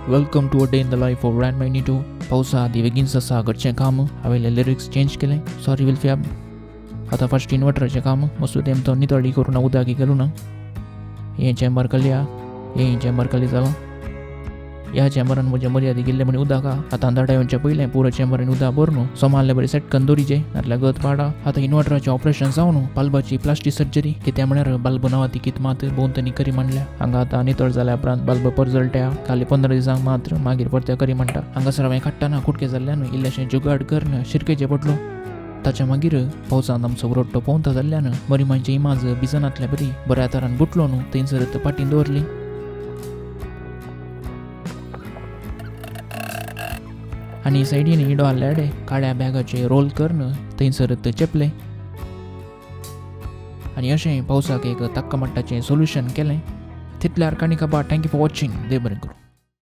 Welcome to a day in the life of Ran Magneto. पावसा आदी बेगीन आसा घरचें काम. हांवें लिरिक्स चेंज केलें, सॉरी विल्फ्याब. आतां फर्स्ट इन्वर्टराचें काम मस्तू तेम तो नितळी करून उदक गेलो ना. हें चेंबर खाली आहा, हें चेंबर खाली जालां. ह्या चेंबरान म्हज्या मर्यादी गेल्ले म्हण उदक आहा. आतां दाडा येवचे पयलें पुरो चेंबरान उदक भरून सोमारले बरें सेट करून दवरिचे, नातल्यार गत पाडा. आतां इन्वर्टराचें ऑपरेशन जावन बल्बाची प्लास्टीक सर्जरी कित्या म्हळ्यार बल्ब नांवा ती कित मात भोंवतणी करी म्हणल्या. हांगा आतां नितळ जाल्या उपरांत बल्ब परजळट्या खाली 15 दिसांक मात्र, मागीर परते करी म्हणटा. हांगासर हांवें काडटना कुटके जाल्ल्यान इल्लेशें जुगाड करून शिरकेचें पडलो. ताच्या मागीर पावसान आमचो रोडटो पोंवता जाल्ल्यान मरिमांची इमाज भिजनातल्या बरी बऱ्या तरान गुटलो न्हू थंयसर पाटीन दवरली. आनी सायडीन इडो आहल्याडे काळ्या बॅगाचे रोल करून थंयसर चेपले आनी अशें पावसाक एक तक्कमट्टाचें सोल्युशन केलें. तितल्यार काणी काबा. Thank you for watching. देव बरें करूं.